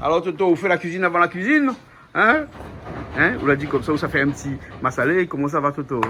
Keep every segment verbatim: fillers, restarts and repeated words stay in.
Alor, Toto, ou fé la kuizine avan la kuizine, hein ? Hein ? Ou la di konmsa, ou sa fé in ti masalé. Koman sa va, Toto ?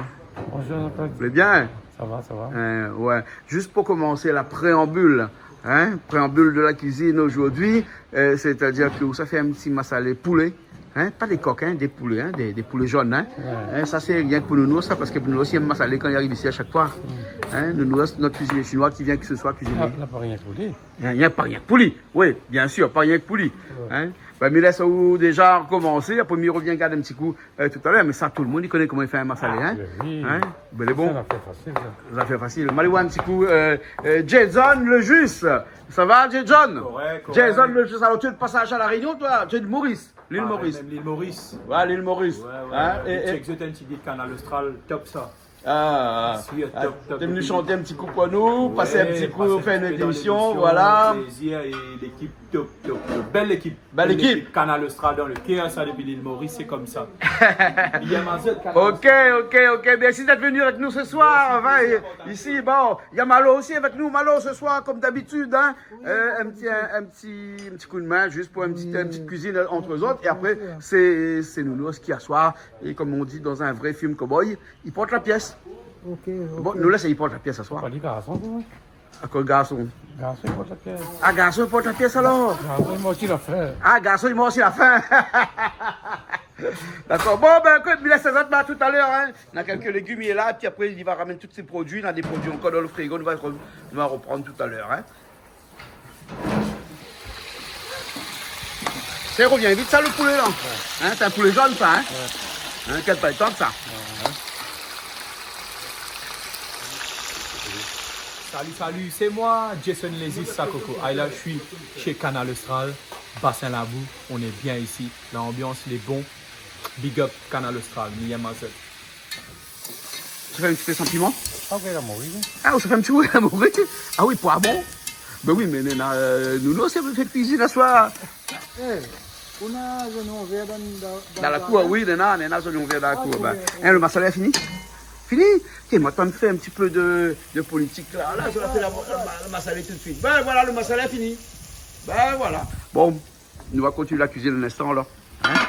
Bonjour, Jean-Claude. Vous allez bien ? Ça va, ça va. Euh, ouais. Juste pour commencer, la préambule, hein, préambule de la cuisine aujourd'hui, euh, c'est-à-dire que ou sa fé in ti masalé poulé, hein, pas des coqs, hein, des poulets, hein, des, des poulets jaunes, hein. Ouais. Hein, sa sé rienk pou Nounours sa, parske Nounours i èm masalé kan li ariv isi a shak foi. Mm. Hein, Nounours, notre cuisinier chinois qui vient que ce soir cuisiner. Ah, la pa rienk pou li. Hein, i a pa rienk pou li. Oui, bien sûr, pa rienk pou li. Ouais. Hein. Ben, mi lès aou déza komansé, apré mi revien gard in ti kou, euh, tout à l'heure, mé sa, tout le monde i koné koman i fé in masalé, hein. Ah, ben oui. Hein ? Ben, lé bon. Sé in afèr fasil, sa. In afèr fasil. M'alé voir in ti kou, euh, euh, Jason Lejusse. Ça va, Jason ? Correct, correct. Jason Lejusse. Alors, tu es de passage à La Réunion, toi ? Tu es de Maurice ? L'île Maurice. Pareil, même l'île Maurice. Ouais, l'île Maurice. Ouais, ouais, hein, ouais. Et, et tu exotes un petit guide Canal Austral, top, ça. Ah, ah. Sûr, ah, top, top, t'es venu chanter un petit coup pour nous, passer un petit coup, faire une émission, voilà. Ouais, passer un petit peu dans l'émission, plaisir et l'équipe top, top, top. Belle équipe. Belle équipe. Une équipe Canal Austral dans le cœur, ça, depuis l'île Maurice, c'est comme ça. Il y a ma zone Canal Austral. Ok, ok, ok. Merci d'être venu avec nous ce soir. Merci, merci. Ici, bon, il y a Malo aussi avec nous. Malo, ce soir, comme d'habitude, hein. Euh, un petit, un, un petit, un petit coup de main, juste pour un petit, une petite cuisine entre eux autres. Et après, c'est, c'est Nounours qui assoit. Et comme on dit dans un vrai film cowboy, il porte la pièce. Ok, ok. Bon, nou lès ali port la piès aswar. Pa li garson, koi. Akoz garson ? Garson i port la piès. Ah, garson i port la piès alor ? Garson i mor si la fin. Ah, garson i mor si la fin. Dakor. Bon, ben, ékout, mi lès azot la talèr, hein. Na kèk légim, li lé la, épi apré, li va ramenn tout sé produi. Na dé produi ankor dan le frigo, nou va re-, nou va reprann talèr, hein. Sa i revien vit sa, le poulé la. Ouais. Hein, sé in poulé zone sa, hein ? Ouais. Hein, kèl pa le tan sa. Ouais, ouais. Salut, salut, c'est moi, Jason Lejusse Sakoko. Ah, là, je suis chez Canal Austral, Bassin Labou. On est bien ici. L'ambiance, elle est bon. Big up, Canal Austral, mi yèm azot. Ou sa fé in ti pé san piman ? Ah, ok, la mori, oui. Ah, ou sa fé in ti pé la mori ? Ah oui, poivron. Ben oui, mé néna, euh, Nounours, sa i fé kuizine aswar. Eh, ou na zoignon vèr dan, dan, dan la kour, zardin ? Oui, néna, néna zoignon vèr dan la kour, ben. Ah, ok, ok. Hein, le masala la fini ? Fini ? Tiens, moin, atann, fé in ti pé de, de politik la. La, sa va fé la, la, le masala tout de suite. Ben voilà, le masala la fini. Ben voilà. Bon, nou va kontinié la kuizine in instan, la. Hein ?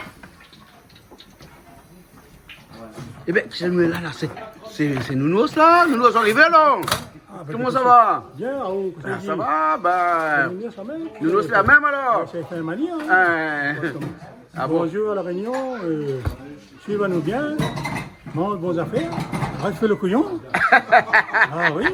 Ében, sé nou la, la, sé, sé, sé Nounours la. Nounours, arivé la. Ah, ben, koman sa va ? Bien, ah, oh, koman sa va ? Ben, Nounours la mèm. Nounours la mèm alor. Ben, sé fé in mani, hein. Hein. Ah bon ? Bonjour à La Réunion, euh, suiv anou bien. Manz bon zafèr. Arèt fé le kouyon. Ah oui.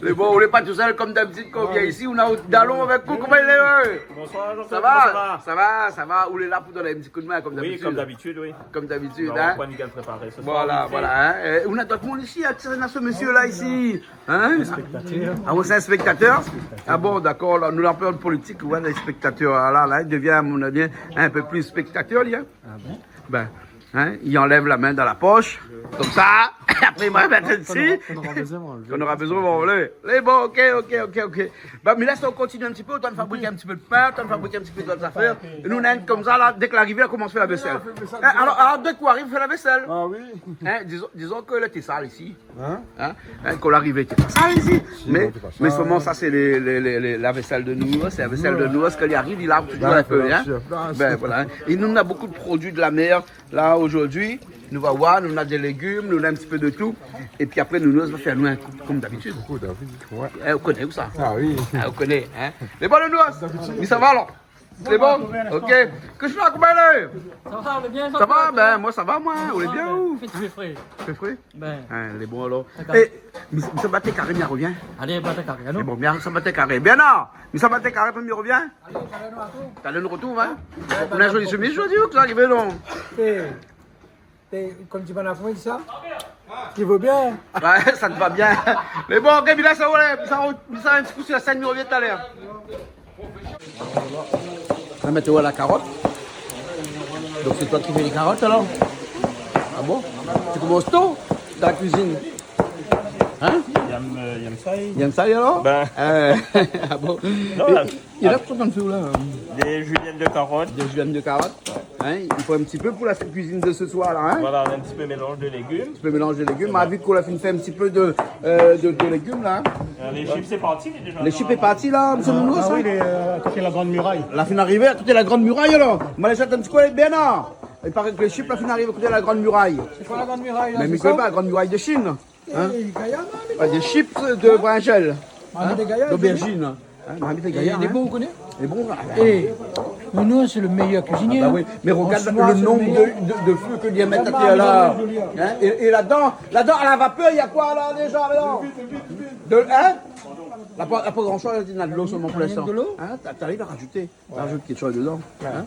Mé bon, ou lé pa tousèl, kom dabitid, kan ou vien isi, ou na out dalon avèk ou. Koman i lé, ouais ? Bonsoir, Jean-Claude, koman sa va ? Sa va, sa va. Ou lé la pou donn in ti kou d'min, kom dabitid. Oui, kom dabitid, oui. Kom dabitid, hein. Nou na in gars préparé ce soir, voilà, vite fait. Voilà, hein. Euh, ou na dot moun isi, hein, sé se mésyé la isi. Hein ? Spektatèr. Ah, ou sé in spektatèr ? Spektatèr. Ah bon, dakor, la, nou la pèr de politik, ouais, lé spektatèr, la, la, li devien, a mon avi, in pé plis spektatèr, li, hein. Ah bon ? Ben, hein, li anlèv la min dan la posh, komsa, apré, li va mèt isi. Kan nou nora, kan nou nora bezoin, nou va anlèv. Kan nou nora bezoin, nou va anlèv. Lé bon, ok, ok, ok, ok. Ben, mi lès aou kontinié in ti pé, atann fabrik in ti pé de pin, atann fabrik in ti pé dot zafèr. É nou, nou, komsa, la, dèk ou ariv, la, komans fé la vésèl. Hein, alor, alor, dèk ou ariv, fé la vésèl. Ah oui. Hein, dizon, dizon ke lé té sal isi. Hein ? Hein ? Hein, kan ou arivé, té pa sal isi. Si, mé, non, té pa sal. Mé solman, sa, sé lé, lé, lé, lé, la vésèl de Nounours, sé la vésèl de Nounours, kan li ariv, li lav toujour in pé, hein. Bien sûr, bien sûr. Ben, voilà, hein. É nou, nou na bonpé de produi de la mèr, la, zordi. Nou va voir, nou na dé légim, nou na in ti pé de tout. Épi apré, nou, nou va fé anou in kou, kom dabitid. Kou dabitid, ouais. Eh, ou koné ousa ? Ah oui. Ah, ou koné, hein. Lé bon, Nounours ? Dabitid. Mé sa va, alor ? Sé bon ? Ok. Kosa i lé, koman i lé ? Sa va, ou lé bien, Jean-Claude ? Sa va, ben, moin, sa va, moin. Ou lé bien, ou ? Fé, fé fré. Fé fré ? Ben. Hein, lé bon, alor. Dakor. Eh, mi, mi sa bat karé, mi revien. Alé, bat karé, alon. Lé bon, mi sa bat karé. Bien, non. Mi sa bat karé, apré mi revien. Alé, talèr nou artrouv. Talèr nou artrouv, hein. Ouais, nou na in zoli shemiz zordi, ou sa arivé, non ? Eh. Té, kom di banna, koman i di sa ? Ti vé bien ? Ouais, sa té va bien. Mé bon, ok, mi lès aou, ouais, mi sa, mi sa in ti kou si la sèn, mi revien talèr. La, mèt aou la karot. Donk, sé ou ki fé lé karot, alor ? Ah bon ? Ou komans to dan la kuizine ? Hein ? Yèm, euh, yèm sa, i... Yèm sa, alor ? Ben. Euh, ah bon ? Non, la, é, é la, ah, kosa ou fé la, hein ? Des juliennes de carottes. Des juliennes de carottes. Hein, il faut un petit peu pour la cuisine de ce soir-là, hein. Voilà, on a un petit peu mélange de légumes. Un petit peu mélange de légumes. Voilà. Ma vi k'ou la fine fé un petit peu de, euh, de, de légumes, là. Euh, les chips, c'est parti, il est déjà dans la... Les chips lé parti, la, monsieur Nounours, hein. Ah oui, lé, euh, à côté de la Grande Muraille. La fine arivé à côté de la Grande Muraille, alor. Ma alé zèt in ti kou, lé bien, la. I paré ke les chips la fine arivé à côté de la Grande Muraille. C'est quoi la Grande Muraille, là, c'est ça ? Mais mi koné pa, la Grande Muraille de Chine. Hein ? Eh, gayar, non, mais... Ah, des chips de brinjelle. Hein ? D'aubergine. Hein, Mamie, t'es gaillard, hein ? Il est bon, vous connaissez ? Il est bon, ah, ben. Eh, Nounours, c'est le meilleur cuisinier, hein. Ah, bah oui. Mais regarde le nombre de, de, de feux que lui a mis à terre, là. Hein ? Et, et là-dedans, là-dedans, à la vapeur, il y a quoi, là, déjà, là ? De, hein ? La pa, la pa grand-chose, il y a de l'eau seulement pour l'instant. Rien que de l'eau ? Hein ? T'as, t'arrives à rajouter. Ouais. Rajoute quelque chose dedans. Ouais. Hein ?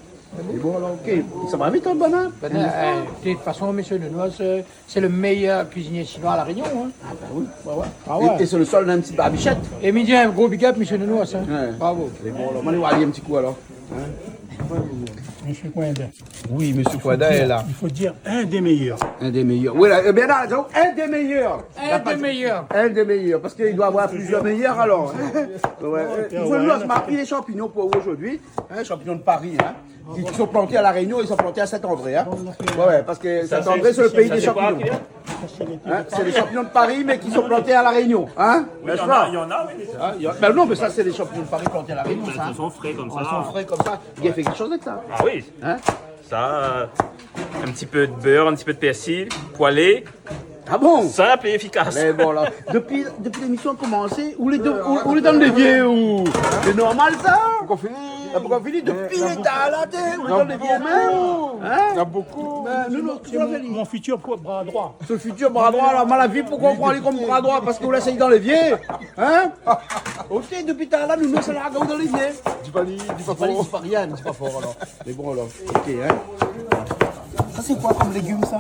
Et bon, alors, ok. Ça va vite, hein, Bana ? Ben, euh, de toute façon, monsieur Nounours, c'est, c'est le meilleur cuisinier chinois à La Réunion, hein. Ah, bah oui. Ouais, ouais. Ah ouais. Et, et c'est le seul, un petit barbichette. Et mi di un gros big up, monsieur Nounours, hein. Ouais. Bravo. Et bon, alors, on va aller voir un petit coup, alors. Hein ? Monsieur Coindin. Oui, monsieur Coindin est là. Il faut dire un des meilleurs. Un des meilleurs. Oui, là, eh bien là, donc, un des meilleurs. Un des meilleurs. Un des meilleurs, parce qu'il doit avoir plusieurs meilleurs, alors. Ouais, ouais. Il faut nous, on se marque les champignons pour aujourd'hui. Hein, champignons de Paris, hein, qui, qui sont plantés à La Réunion, ils sont plantés à Saint-André, hein. Ouais, ouais, parce que Saint-André, c'est le pays des champignons. Hein, c'est les champignons de Paris, mais qui sont plantés à La Réunion, hein, n'est-ce pas ? Oui, il y en a, il y en a, oui. Hein, il y a, ben non, mais ça, c'est les champignons de Paris plantés à La Réunion, ça. Ils sont frais comme ça. Ils sont frais comme ça. Il a fait quelque chose avec ça. Ah oui. Hein ? Ça, euh, un petit peu de beurre, un petit peu de persil, poêlé. Ah bon ? Simple et efficace. Mais bon, là, depuis, depuis l'émission a commencé, ou lé de, ou, ou lé dan lévié, ou ? C'est normal, ça ? Pourquoi fini ? Ah, pourquoi fini ? Depuis le temps, là, t'es, ou lé dan lévié, même. Hein ? Il y a beaucoup. Ben, nous, nous, c'est mon, mon futur bras droit. Ce futur bras droit, là, ma la vi, pourquoi on prend lui comme bras droit ? Parce que vous l'essayez dans l'évier. Hein ? Ok, depuis tout à l'heure, nous, nous, ça l'a regardé dans l'évier. Dis pas, dis pas fort. Dis pas rien, dis pas fort, alors. Mais bon, alors, ok, hein. Ça, c'est quoi comme légume, ça ?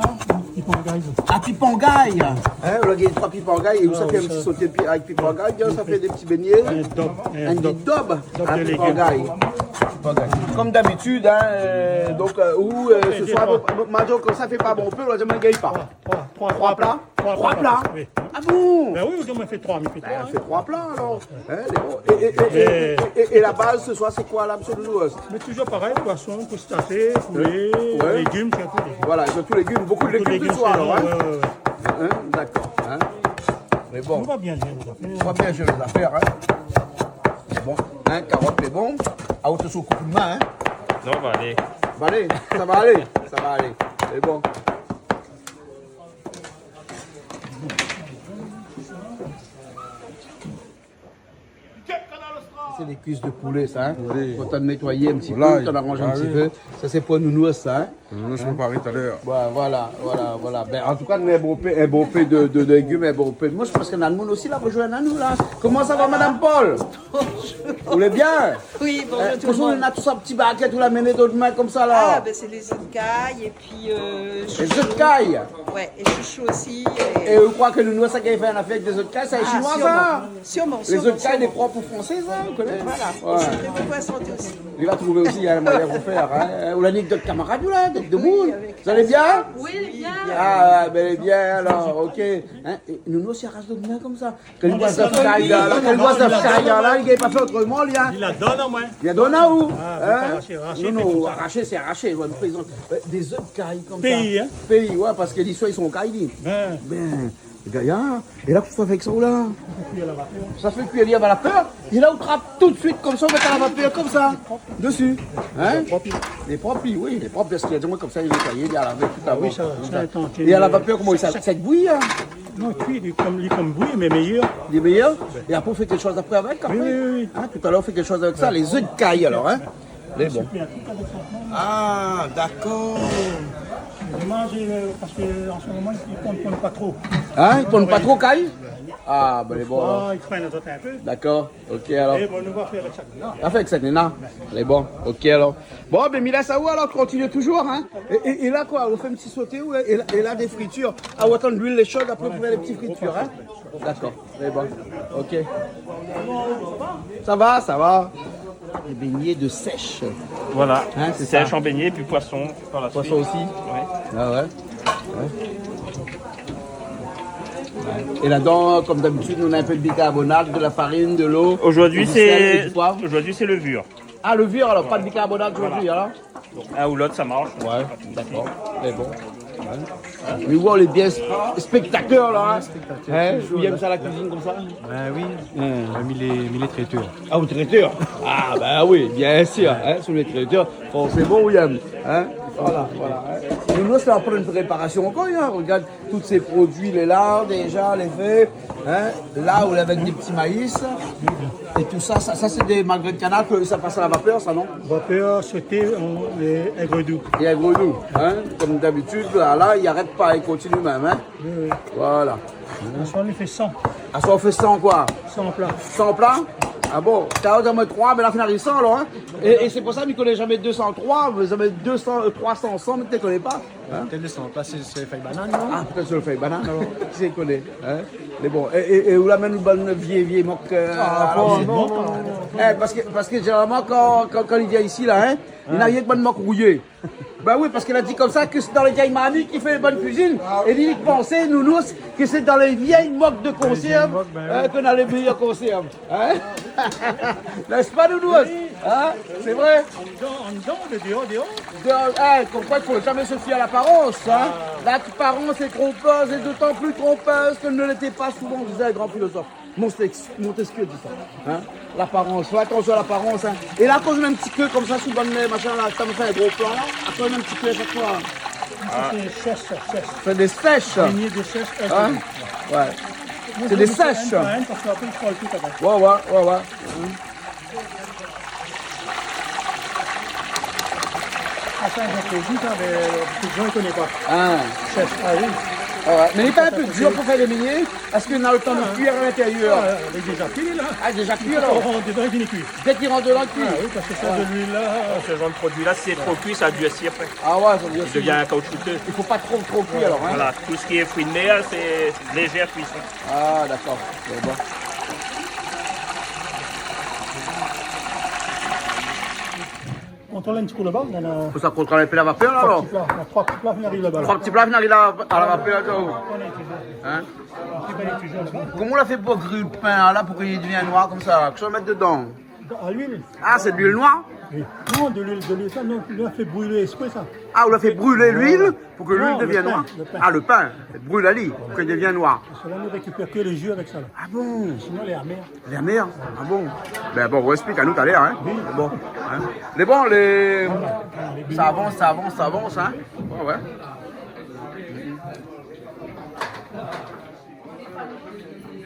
Pipangay. Ah, pipangay. Hein, on a gagné trois pipangay et vous, ça fait un petit sauté pi-, avec pipangay, bien, ça fait des petits beignets. Un adobe. Un adobe à la pipangay. Pipangay. Comme d'habitude, hein, euh, donc, euh, ou, euh, ce soir, ma di aou, sa fé pa bon, on peut, on va dire, on gagne pas. Trois, trois, trois plats. Trois plats. Oui. Ah bon ? Ben oui, oui, on fait trois, mais fait trois, hein. Ben, on fait trois plats, alors. Hein, les bons. Et, et, et, et, et, et la base, ce soir, c'est quoi, là, monsieur Nounours ? Mais toujours pareil, poisson, crustacés, poulet, légumes, surtout légumes. Voilà, surtout légumes, beaucoup de légumes ce soir, alors, hein. Surtout légumes, ouais, ouais, ouais. Hein, d'accord, hein. Mais bon. On va bien gérer les affaires. On va bien gérer les affaires, hein. Bon, hein, carotte, c'est bon. Ah, on te souhaite coup de main, hein. Non, va aller. Va aller, ça va aller, ça va aller. C'est bon. C'est des cuisses de poulet, ça, hein ? Oui. Faut t'en nettoyer un petit peu, t'en arranger un petit peu. Voilà. Ah oui. Ça, c'est pour Nounours, ça, hein ? Nounours, on va parler tout à l'heure. Ouais, voilà, voilà, voilà. Ben, en tout cas, nou néna bonpé, bonpé de, de, de légumes, bonpé. Moi, je pense que Nadmoun aussi, là, rejoint à nous, là. Comment ça va, Madame Paul ? Bonjour. Vous allez bien ? Oui, bonjour tout le monde. Euh, kosa ou néna tout sa ti barkèt ou la mené dan out min konmsa la ? Ah, ben, c'est les œufs de caille et puis, euh, chouchou. Les œufs de caille ? Ouais, et chouchou aussi, et... Et ou kroi ke Nounours sa i fé in afèr avèk dé zèf de kay, sa lé shinoi sa ? Ah, sûrement, sûrement, sûrement. Les œufs de caille, lé prop ou fransé sa, ou koné ? Voilà. Ouais. Et c'est très bon pour la santé aussi. Li va trouvé osi, hein, moiyin pou fèr, hein. Ou la ni dot kamarad, ou la, dot demoun. Oui, avec... Vous allez bien ? Oui, bien. Ah, ben, bien, alors, ok. Hein, é Nounours i aras dot min konmsa. Kan li voi zèf de kay la, kan li voi zèf de kay la, li gingn pa fé otroman, li, hein. Li la donn amoin. Li la donn aou. Ah, oui, arashé, arashé, non, non, arashé, sé arashé, ouais, mé par égzanp, euh, dé zèf de kay konmsa. Péi, hein. Péi, ouais, parske li soign son kay, li. Ben. Ben, gayar. É la, kosa ou fé avèk sa, ou la ? Sa fé kui a la vapèr. Sa fé kui a la vapèr. É la, ou trap tout de suit konmsa, ou mèt a la vapèr konmsa. Desi. Hein ? Lé prop. Lé prop, oui, lé prop, parske la di amoin konmsa, li nétoy, li la lavé tout avan. Ah oui, sa, sa, atann. É a la vapèr, koman sa, sa i bouyi, hein ? Non, kui, li lé konm, li lé konm bouyi, mé méyèr. Li lé méyèr ? É apré, ou fé kékshoz apré avèk, apré ? Oui, oui, oui, oui. Hein, tout à l'heure, ou fé kékshoz avèk sa, les œufs de caille, alors, hein ? Lé bon. Ah, d'accord. J'ai mangé, euh, parce que en ce moment, ils pondent, pondent pas trop. Hein, ils pondent pas trop, kay ? Ah, ben, lé bon, alors. Ils prennent les autres un peu. D'accord. Ok, alors. É bon, nou va fé avèk sa. Afèr avèk sa, Nina. Lé bon. Ok, alors. Bon, ben, mi lès aou, alors, kontinié toujour, hein. É, é, é la, koi, ou fé in ti soté, ou, é la, é la, dé fritir. Ah, ou atann luil lé sho, apré, ou fé dé ti fritir, hein. D'accord. Lé bon. Ok. Sa va, sa va. Dé bégné de sèsh. Voilà. Hein, sé sa. Sèsh an bégné, épi poisson par la suite. Poisson osi ? Ouais. Ah ouais. Ouais. É ladan, konm d'abitid, nou néna in pé de bikarbonat, de la farine, de l'eau, é du sèl, é du poiv. Aujourd'hui, c'est, aujourd'hui, c'est levure. Ah, levir, alor, pa de bikarbonat zordi, alor ? In ou lot, sa i marsh. Ouais, dakor. Mé bon. Ouais. Mé ou lé bien sp-, spèktatèr, la, in ? Spèktatèr, toujour, la. Ou yèm sa, la kuizine konmsa ? Ben oui. Ouais. Mi lé, mi lé trétèr. Ah, ou trétèr ? Ah, ben oui, bien sir, in, si ou lé trétèr, forséman, ou yèm, in ? Voilà, voilà, in. Mé nou, sé an plin préparasion ankor, in. Regard, tout sé produi lé la, déza, lé fé, in. La, ou lé avèk dé ti maï. É tout sa, sa, sa sé dé malgré de kanar ke sa i pas a la vapèr, sa, non ? Vapèr, soté, é, é gredou. É gredou, in. Konm dabitid, la, la, i arèt pa, i kontinié mèm, in. Oui, oui. Voilà. Aswar, nou fé san. Aswar, ou fé san koi ? San pla. San pla ? Ah bon ? Talèr ou di amoin troi, mé la, fine ariv san, alor, in ? É, é sé pou sa, mi koné zamé dé san troi, zamé dé san, euh, troi san san, mi té koné pa. In ? Pétèt le san pla, sé, sé fèy banane, non ? Ah, pétèt sé le fèy banane, alor. Kisa i koné, in ? Mé bon, é, é, é ou la amenn bann vié, vié mok, euh, ah, alor, non, non, non, non. Eh, parske, parske zénéralman, kan, kan, kan li vien isi, la, in, li na rienk bann mok rouyé. Ben oui, parske la di konmsa ke sé dan lé vièy marmit ki fé bann kuizine. Ah. É li, li pans, Nounours, ke sé dan lé vièy mok de konsèrv, lé vièy mok, ben oui, ke nou na lé méyèr konsèrv. In ? N'est-ce pas, Nounours ? Oui. In ? Sé vré ? Andan, andan, mé déor, déor. Déor, in, konm koi, i fo zamé se fié a laparans, in. Ah. Laparans lé tronpèz, é dotan pli tronpèz ke ne lété pa souvan, dizé in gran filozof. Montesquieu, Montesquieu di sa. In ? Laparans, fé atansion a laparans, in. É la, akoz in ti ké konmsa, sou bann machin la, sa i fé in gro plan la, akoz in ti ké a shak foi. Ah. Sa sé sèsh, sa, sèsh. Sé dé sèsh. Linyé de sèsh, in ? Ouais. Sé dé sèsh. Parske apré, i fo tout. Ouais, ouais, ouais, ouais. Ah, sa, mi koné pa, mé, euh, bonpé de zan i koné pa. Ah. Sèsh, ah oui. Ah ouais. Mé li lé pa in pé dir pou fé dé minyé, parske na le tan de kuir a lintérièr. Ah, lé déza kui, la. Ah, déza kui, alor. Kan ou rant dedan, li fini kui. Dèk li rant dedan, li kui. Ah oui, parske sa, de luil, la. Sé le zanr de produi la, si lé tro kui, sa i dursi apré. Ah ouais, sa i dursi. I devien kaoutchouteux. I fo pa tro, tro kui, alor, in. Voilà, tout sak lé fruits de mer, sé lézèr kuison. Ah, dakor. Mé bon. Kontrol in ti kou laba, néna... Fo sa kontrol in pé la vapèr, la, alor. Troi ti pla, néna troi ti pla i ariv laba, la. Troi ti pla i ariv la, a la vapèr, la, toujour. In ? Koman ou la fé pou gri le pin, la, pou ke li devien noir konmsa ? Kosa ou mèt dedan ? A luil. Ah, sé de luil noir ? Oui. Non, de luil, de luil, sa, non, nou la fé brulé ésprè, sa. Ah, ou la fé brulé luil ? Pou ke luil devien noir. Non, le pin, le pin. Ah, le pin, brul ali, pou ke li devien noir. Parske la, nou rékipèr ke le ji avèk sa, la. Ah bon ? Sinon, lé amèr. Lé amèr ? Ah bon ? Ben bon, ou ésplik anou talèr, in. Oui. Bon, in. Lé bon, lé... Voilà, lé bon. Sa i avans, sa i avans, sa i avans, in. Ouais, ouais.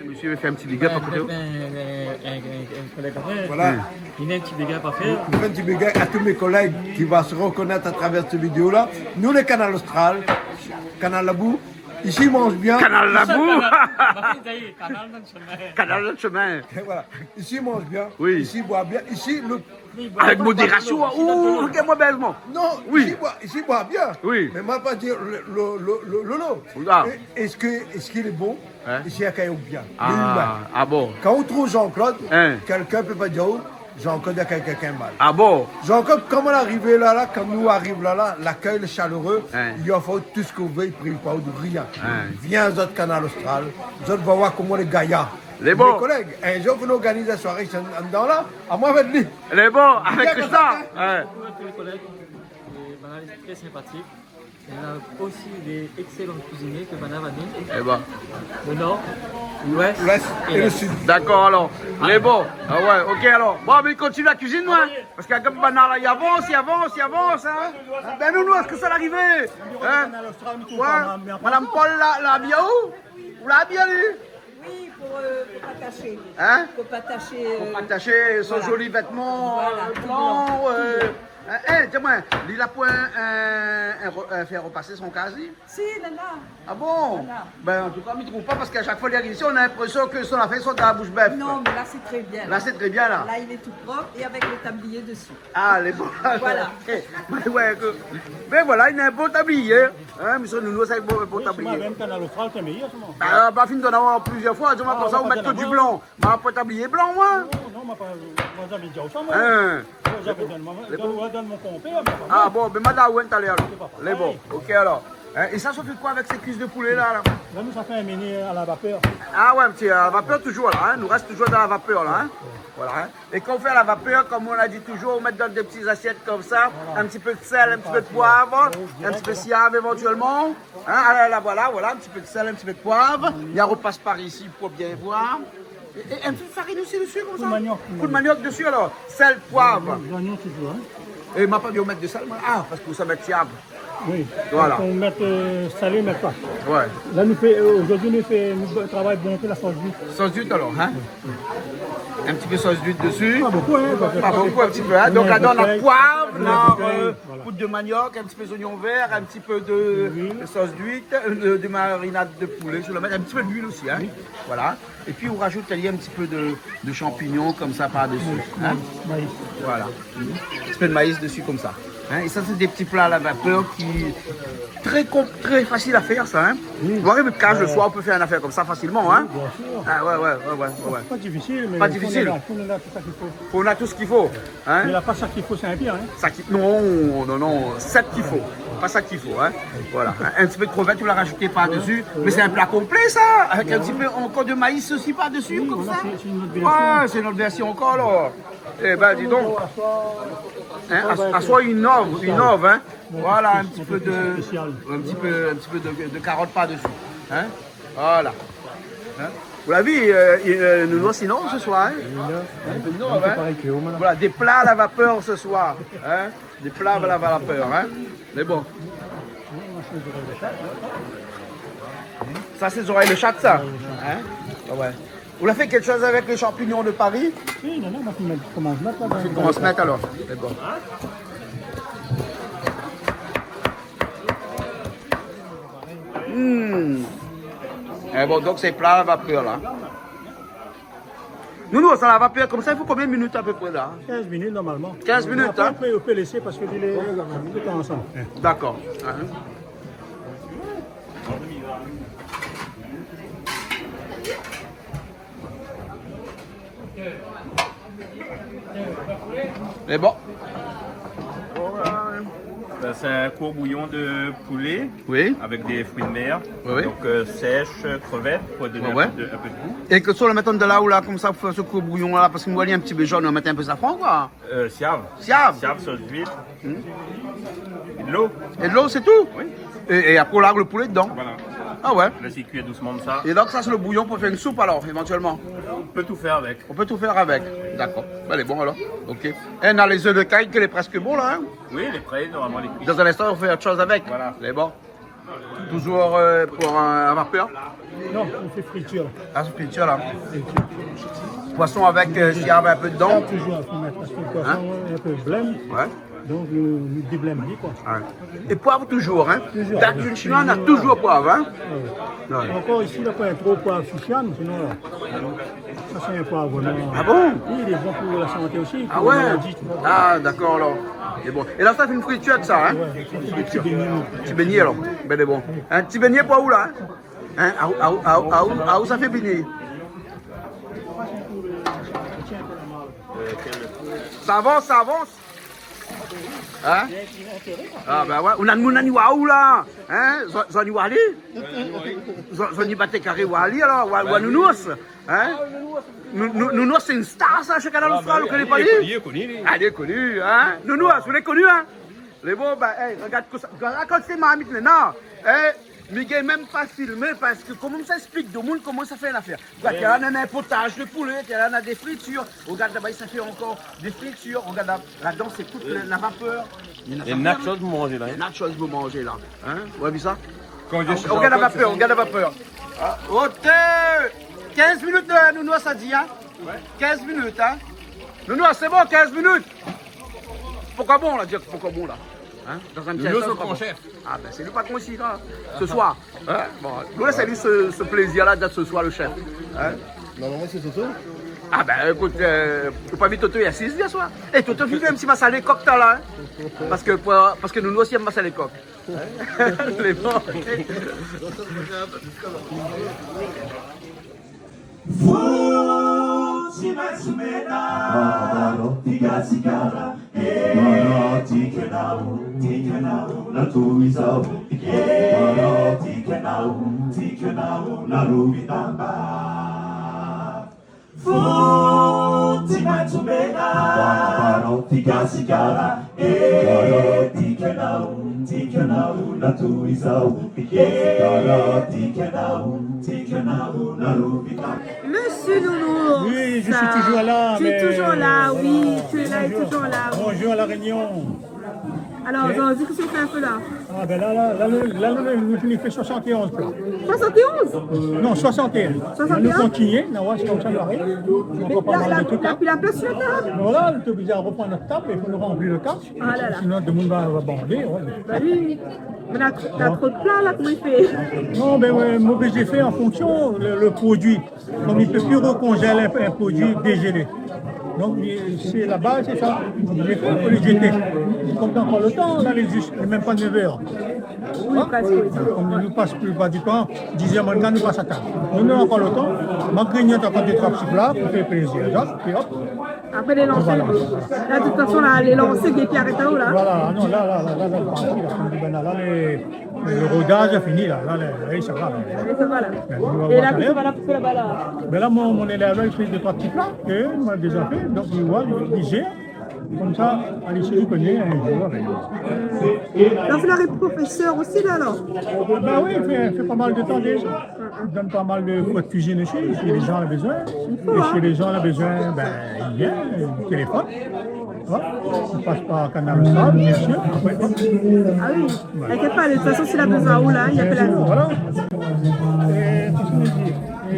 Mésyé i vé fé in ti big up a koté. Ben, ben, ben, in, in, in kolèg a moin. Voilà. Li na in ti big up a fèr. Nou fé in ti big up a tout mé kolèg ki va se rekonèt a travèr sèt vidéo-la. Nou, lé Kanal Austral, Kanal Labou, isi i manz bien. Kanal Labou. Sa, Kanal, sa i lé, Kanal dan le shomin. Kanal dan le shomin. Voilà. Isi i manz bien. Oui. Isi i boi bien. Isi, le Avèk modérasion, in. Ou, ou, ou, regard amoin bèlman. Non, isi i boi, isi i boi bien. Oui. Mé moin pa dir le, le, le, le, le, le. Ah. É, èske, èske lé bon ? In ? Isi i akèy aou bien. Ah, lé imin. Ah bon. Kan ou trouv Jean-Claude, kèlkin pé pa dir aou, Jean-Claude i akèy kèlkin mal. Ah bon. Jean-Claude, koman la arivé la, la, kan nou ariv la, la, lakèy lé shaléré, li ofèr aou tout sak ou vé, li priv pa aou de rien. Vien, zot Kanal Austral, zot va oir koman lé gayar. Lé bon. Mé kolèg, in zour, vou organiz in soiré isi an, andan la, amoin avèk li. Lé bon, avèk Christian. Bien konmsa, in. Ouais. Bonjour à tous les collègues. Euh, banna lé très sympathique. On a aussi des excellents cuisiniers ke banna va amenn. Eh ben. Le nord, l'ouest et l'est. L'ouest et le sud. D'accord, alor. Lé bon. Ah ouais, OK, alor. Bon, mé kontinié la kuizine, in. Parske kom banna la, i avans, i avans, i avans, in. Ben, nou, nou, èske sa la arivé ? In ? Ouais. Madame Paul, la, la bien ou ? Ou la bien, li ? Oui, pou, euh, pou pa tashé. In ? Pou pa tashé, pou pa tashé son zoli vètman, euh, blan, euh, in, in, di amoin, li la pou in, in, in re-, in, fé repas son kaz, li ? Si, nana. Ah bon ? Nana. Ben, an tou ka, mi trouv pa, parske a shak foi li ariv isi, nou na linprésion ke son zafèr i sort dan la boush bèf. Non, mé la, sé trè bien, la. La, sé trè bien, la. La, lé tou prop é avèk le tablié dési. Ah, lé bon. Voilà. OK. Mé ouais, ke, mé voilà, li na in bon tablié. In, mésyé Nounours, sa, bon, bon tablié. Mé mèm Kanal Austral, sé méyèr, sirman. Ba, ba, fine donn aou plizyèr foi, di amoin, konmsa, ou mèt ke du blan. Ba, pa tablié blan, moin. Non, non, moin pa, moin, zamé di aou sa, moin. In. Moin, zamé donn, moin, donn, donn mon konpèr, mé pa moin. Ah bon, ben, ma la, ouais, talèr, alor. Lé bon. OK, alor. Hein, é sa, sa fé koi avèk sé kuis de poulé la, la ? La, nou sa fé in mini a la vapèr. Ah ouais, in ti a la vapèr toujour la, hein. Nou rès toujour dan la vapèr la, hein. Voilà, hein. É kan ou fé a la vapèr, konm nou la di toujour, ou mèt dan dé ti zasièt konmsa, in ti pé d'sèl, in ti pé d'poiv, in ti pé siav évantièlman. Hein, ah la, la, voilà, voilà, in ti pé d'sèl, in ti pé d'poiv. Li repas par isi pou bien voir. É, é in ti farine osi dési, konmsa ? Pou le maniok. Pou le maniok dési, alor. Sèl, poiv. Zoignon toujour, hein. É ma pa di ou mèt de sèl, moin. Ah, parske sa mèt siav. Oui. Voilà. Kan ou mèt, euh, salé, mèt pa. Ouais. La, nou fé, euh, zordi, nou fé, nou travay bonpé la sos d'uit. Sos d'uit, alor, hein ? In ti pé sos d'uit dési. Pa bonpé, hein, pa bonpé, in ti pé, hein. Donk, la dan, na poiv, na, euh, poud de maniok, in ti pé zoignon vèr, in ti pé de sos d'uit, euh, de, de marinad de poulé, si ou la mèt, in ti pé d'luil osi, hein. Oui. Voilà. É pi, ou rajout ali in ti pé de, de shanpignon konmsa par dési, hein. Maïs. Voilà. In ti pé de maïs dési konmsa. Hein, é sa, sé dé ti pla a la vapèr ki tré konp-, tré fasil a fèr, sa, hein. Oui. Ou ariv kaz le soir, ou pé fé in afèr konmsa fasilman, hein. Oui, bien sûr. Ah ouais, ouais, ouais, ouais, ouais. Pa difisil, mé fo néna, fo néna tout sak i fo. Fo néna tout sak i fo. Hein ? Mé la pa sak i fo, sé in pir, hein. Sak i, non, non, non, sak i fo. Pa sak i fo, hein. Voilà. In ti pé de krevèt, ou la rajout par dési. Mé sé in pla konplé, sa, avèk in ti pé ankor de maïs osi par dési, konmsa. Oui, voilà, sé, sé in ot vèrsion. Ouais, sé in ot vèrsion ankor, alor. Eh ben, di donk. Hein, a, aswar, inov, inov, hein. Voilà, in ti pé de, in ti pé, in ti pé de, de karot par dési. Hein ? Voilà. Hein ? Ou la vi, euh, euh, nou, sinon, se soir, hein ? Hein, nou, hein ? Voilà, dé pla a la vapèr se soir, hein ? Dé pla a la vapèr, hein ? Mé bon. Sa, sé zorèy de shat, sa ? Hein ? Ah ouais. Ou la fé kékshoz avèk lé shanpignon de Paris ? Oui, non, non, moin, mi komans mèt la. Ou komans mèt, alor. Mé bon. Hmm. Eh bon, donk sé pla a la vapèr la. Nounours, sa, la vapèr konmsa, i fo konbien de minit a pé pré la ? Kinz minit normalman. Kinz minit, hein ? Apré, ou pé lésé parske li lé, li lé ansanm. Dakor. Hein ? Mé bon. Ben, sé in kour bouyon de poulé avèk dé frui de mèr. Oui, oui. Donk, euh, sèsh, krevèt, pou done in pé de, in pé de gou. É ke soi la mèt dan la ou la, konmsa, pou fé se kour bouyon la, parske nou, ali in ti pé zone, nou mèt in pé safran, koi. Euh, siav. Siav. Siav, sos d'uit. Hmm. É de lo. É de lo, sé tou ? Oui. É, é apré, ou larg le poulé dedan. Voilà. Ah ouais. Lès kui dousman konmsa. É donk, sa, sé le bouyon pou fé in soup, alor, évantièlman. On peut tout faire avec. On peut tout faire avec. Dakor. Ben, lé bon, alor. Ok. É, nou na lé zèf de kay, ke lé prèsk bon, la, hein ? Oui, lé pré, normalman, lé kui. Dan in instan, ou fé ot shoz avèk. Voilà. Lé bon. Toujour, euh, pou, euh, a vapèr ? Non, nou fé fritir. Ah, sé fritir, la. Fritir. Poison avèk, euh, siav in pé dedan. Siav toujour, fo mèt, parske le poison, in pé blèm. Ouais. Donk, nou, nou déblèm ali, koi. Ouais. É poiv toujour, hein ? Toujour. Dan la kuizine shinoi, na toujour poiv, hein ? Ouais. Ouais. Ankor isi, la pa tro poiv Sichuan, sinon, la. Sa, sé in poiv vréman. Ah bon ? Oui, lé bon pou la santé osi, pou lé maladi, tu vois. Ah ouais ? Ah, dakor, alor. Lé bon. É la, sa, sé in fritir, sa, hein ? Ouais, sé in ti bégné. Ti bégné, alor. Ben, lé bon. In ti bégné pou ou, la, hein ? Hein ? Aou, aou, aou, aou, aou, sa fé bégné. Sa avans, sa avans. Hein ? Ah, ben ouais. Ou na, ou na ni wa ou la. Hein ? Zot, zot ni wa ali ? Zot, zot ni bat karé wa ali, alor, wa, wa Nounours. Hein ? Nou, nou, Nounours, sé in star, sa, shé Kanal Austral, ou koné pa li ? Ah, ben, li lé koni, li lé koni, li. Ah, li lé koni, hein ? Nounours, ou lé koni, hein ? Lé bon, ben, hey, regard kosa, regard kosa marmit, non ? Hein ? Mi gingn mèm pa filmé parske koman sa ésplik demoun koman sa fé in afèr. Regard, oui, la, oui, na in potaz de poulé, la, na dé fritir. Regard laba, sa fé ankor dé fritir. Regard la, ladan, sé tout la, la vapèr. É na shoz pou manzé, la, hein. Na shoz pou manzé, la. Hein ? Ou la vi sa ? Kan mi di shoz, regard la vapèr, regard la vapèr. Ah, oté ! Kinz minit, la, Nounours la di, hein ? Ouais. Kinz minit, hein ? Nounours, sé bon, kinz minit. Pokor bon, la, di pokor bon, la. Hein ? Dan in ti instan, Nounours, sé pa bon. Sé le gran shèf. Ah ben, sé le patron isi, la, se soir. Hein ? Bon, nou lès ali se, se plézir-la d'èt se soir le shèf. Hein ? Normalman, sé Toto. Ah ben, ékout, euh, ou la pa vi Toto, li la asiz yèr soir. Eh, Toto, fé in ti masalé kok, talèr, hein ? Parske, pou, parske nou, nou osi, èm masalé kok. Hein ? Lé bon. Fou, ti masoumèna, tiga, tiga, eh, Monsieur Nounours. Oui, je suis toujours là, tu es mais toujours là, oui, voilà. Tu es là et toujours là, oui. Bonjour. Bonjour La Réunion. Alors, oui. Zordi, kosa ou fé in pé la ? Ah, ben là, là, là, le, là, le, le, nou fini fé soixante et onze pla. Soixante et onze ? Non, soixante et un. Soixante et un ? Nou kontinié, nou va oir si konmsa nou ariv. Mé la, la, la, la plas sur la tab. Voilà, nou lé oblizé roprann nout tab, i fo nou ranpli lo tab. Ah là là. Sinon, tout le monde va, va bander, ouais. Bah oui, oui. Mé la, la tro de pla la, koman i fé ? Non, ben, ouais, mi oblizé fé an fonksion le, le produi. Kom i pé pi rekonzèl in, in produi dézélé. Donk, i, sé la baz, sé sa. Lé fé pou lé zété. Kom dan ankor lo tan, la lé zis, lé mèm pa nèv èr. Oui, hein ? Presque, oui, ça. Kom nou pas plipar di tan, diz èr moin kar nou pas a tab. Nou, nou ankor lo tan, ma grignot ankor dé troi ti pla pou fé plézir. Donk, épi hop. Apré, lé lansé. Voilà. La, de tout fason, la, lé lansé, épi arèt aou la. Voilà, non, la, la, la, la, la, tranquille, la, tranquille, ben, la, la, lé, le rodaz la fini la, la, la, la, sa va la. Sa va la. Ben, nou va oir talèr. É la, kosa ou va la fé laba la ? Ben la, mon, mon élèv la, li fé dé troi ti pla, ke moin la déza fé, donk li voi, li, li zèr. Konmsa, alé, si ou koné, in zour, ben. Donk ou lé profésèr osi la, alor ? Ben oui, i fé, fé pa mal de tan déza. I donn pa mal de kour de kuizine osi, si lé zan la bezoin. I fo, hein. É si lé zan la bezoin, ben, i vien, i téléfone. Hein ? I pas par Kanal Austral, bien sûr. Apré, hop. Ah oui. Ouais. Inkièt pa, de tout fason, si la bezoin aou la, i apèl anou. Voilà. É, kosa mi di ? É,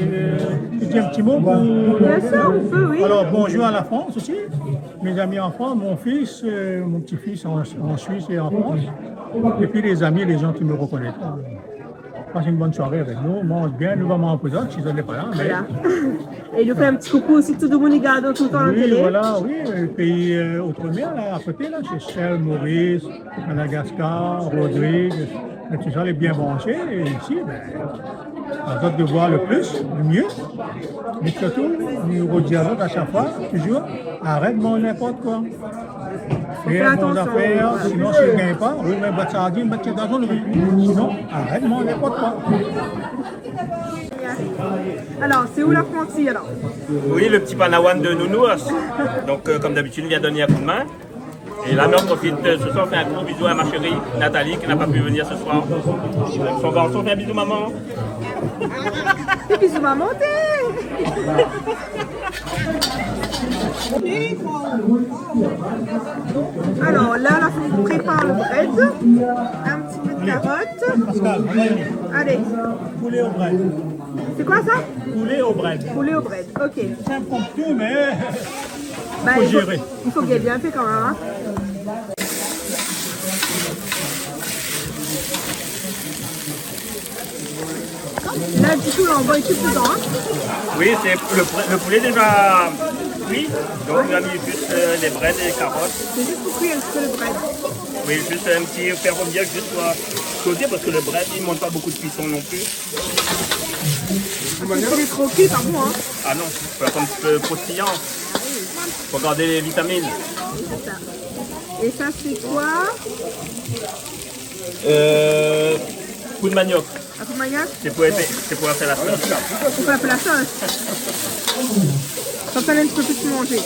mi di in ti mo pou... Bien sûr, on peut, oui. Alors, bonjour à la France aussi. Mes amis en France, mon fils, euh, mon petit-fils en, en Suisse et en France. Et puis les amis, les gens qui me reconnaîtront. Pass in bone soiré avèk nou, manz bien, nou va manz pou zot, si zot lé pa la, mé... Voilà. É nou fé in ti koukou osi tout demoun i gard anou toultan la télé. Oui, voilà, oui, euh, péi, euh, outre-mer, la, a koté, la, Seychelles, Maurice, Madagascar, Rodrigues, é tout sa, lé bien branché, é isi, ben, azot de voir le plus, le mieux, mé sirtou, nou redi azot a shak foi, toujours, arèt manz ninport koi. Fé atansion. Fé bon zafèr, sinon, si ou gingn pa, ou mèt bwat sardine, mèt kèk gazon, sinon, arèt manz ninport koi. Alor, sé ou l'apranti, alor ? Oui, le petit padawan de Nounours. Donc, euh, comme d'habitude, il vient donner un coup de main. Et là, on profite, euh, ce soir, on fait un gros bisou à ma chérie Nathalie, qui n'a pas pu venir ce soir. Son garçon, fais un bisou, maman. Fé bizou maman, té. Alor, la, la, fo prépar le brèd. In ti pé de karot. Pascal, on va y aller. Alé. Poulet au brèd. Sé koi sa ? Poulet au brèd. Poulet au brèd, ok. Sinp konm tout, mé... Bah, fo zéré. I fo, i fo gingn bien fé kan mèm, hein. La, du coup, là, on va tout dedans, hein. Oui, c'est le, le poulet déjà cuit. Donc, on a mis juste, euh, les brèdes et les carottes. C'est juste pour cuire un petit peu le brèd. Oui, juste un petit, faire revenir juste pour sauter parce que le brèd, il demande pas beaucoup de cuisson non plus. Parce que si c'est trop cuit, c'est pas bon, hein. Ah non, faut être un petit peu croustillant. Ah oui. Faut garder les vitamines. C'est ça. Et ça, c'est quoi ? Euh, poudre manioc. La poudre manioc ? C'est pour, c'est pour faire la sauce. Pour faire la sauce. Comme ça, on a un petit peu plus mangé.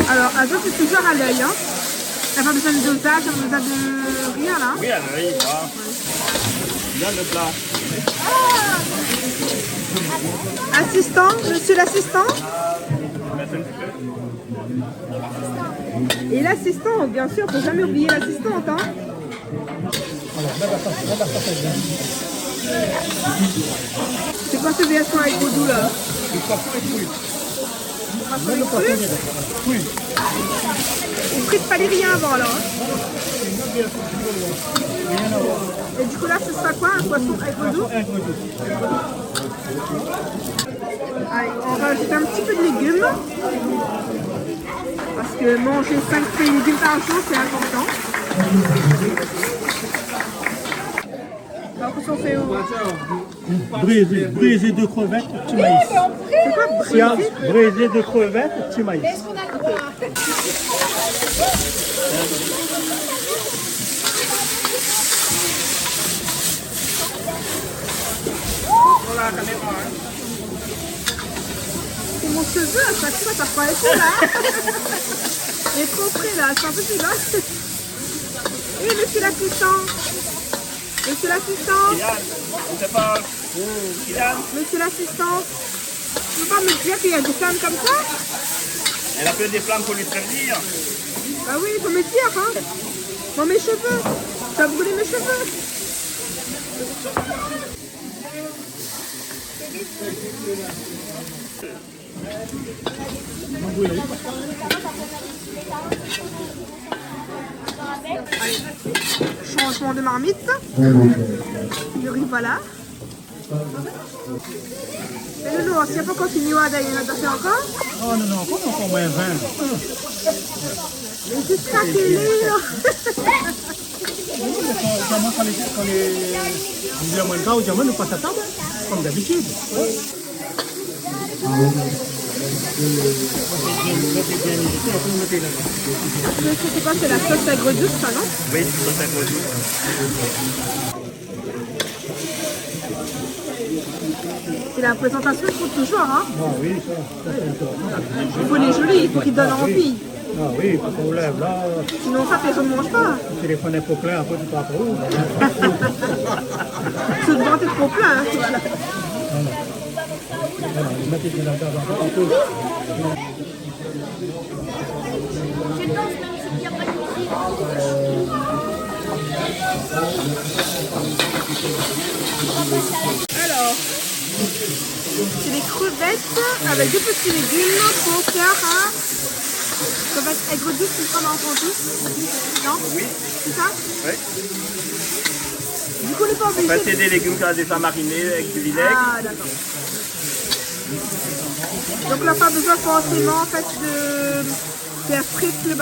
Alors, azot, c'est toujours à l'œil, hein. T'as pas besoin de dosage, t'as pas besoin de rien, là. Oui, à l'œil, voilà. Bien le plat. Assistant, monsieur l'assistant. Et l'assistant, bien sûr, faut jamais oublier l'assistante, hein. C'est quoi ce version avec Vodou, là ? Le poisson est cuit. Le poisson est cuit ? Oui. Ou frit pa rien avant, là, hein ? C'est une autre version, c'est une autre version. Rien à voir. Et du coup, là, ce sera quoi, un poisson avec Vodou ? Avec Vodou. Allez, on rajoute un petit peu de légumes. Parce que manger cinq fruits et légumes par jour, c'est important. Alors, qu'est-ce qu'on fait au... Brézé, brézé de crevettes, ti maïs. C'est quoi, brisé ? Brisé de crevettes, petit maïs. C'est mon cheveu, à chaque fois, ça prend un coup, là. Il est trop près, là, c'est pas possible, hein. Oui, monsieur l'assistant. Monsieur l'assistant. Kylian, on sait pas. Kylian. Monsieur l'assistant. Tu peux pas me dire qu'il y a des flammes comme ça ? Elle a peur des flammes, faut lui prévenir. Bah oui, il faut me dire, hein. Dans mes cheveux. Ça a brûlé mes cheveux. Allez, changement de marmite. Le riz, voilà. Mais non, non, c'est pas encore fini, ouais, d'ailleurs, on a fait encore. Oh non, non, ankor, ankor moin vin. Mais jusqu'à quelle heure ? Non, mais kan, kan moin, kan lé, kan lé, nou di amoin, nou pas a tab, hein, comme d'habitude. C'est quoi, c'est la sauce aigre douce, ça, non ? Oui, c'est sauce aigre douce. Et la présentation, il faut toujours, hein ? Ah oui, ça, ça, c'est important. Il faut les jolies, il faut qu'ils donnent envie. Ah oui, parce qu'on lève là. Sinon, ça, personne ne mange pas. Le téléphone est trop plein, après, tu pars par où ? Ce devant est trop plein, hein, voilà. Voilà. Voilà, on met les là-dedans, un peu. Alors, c'est des crevettes avec des petits légumes pour faire un crevette aigre douce, comme on a entendu. Non ? Oui. C'est ça ? Oui. Du coup, on n'est pas obligé. En fait, c'est des légumes qu'on a déjà marinés avec du vinaigre. Ah, d'accord. Donc là, pas besoin forcément, en fait, de faire frit le, le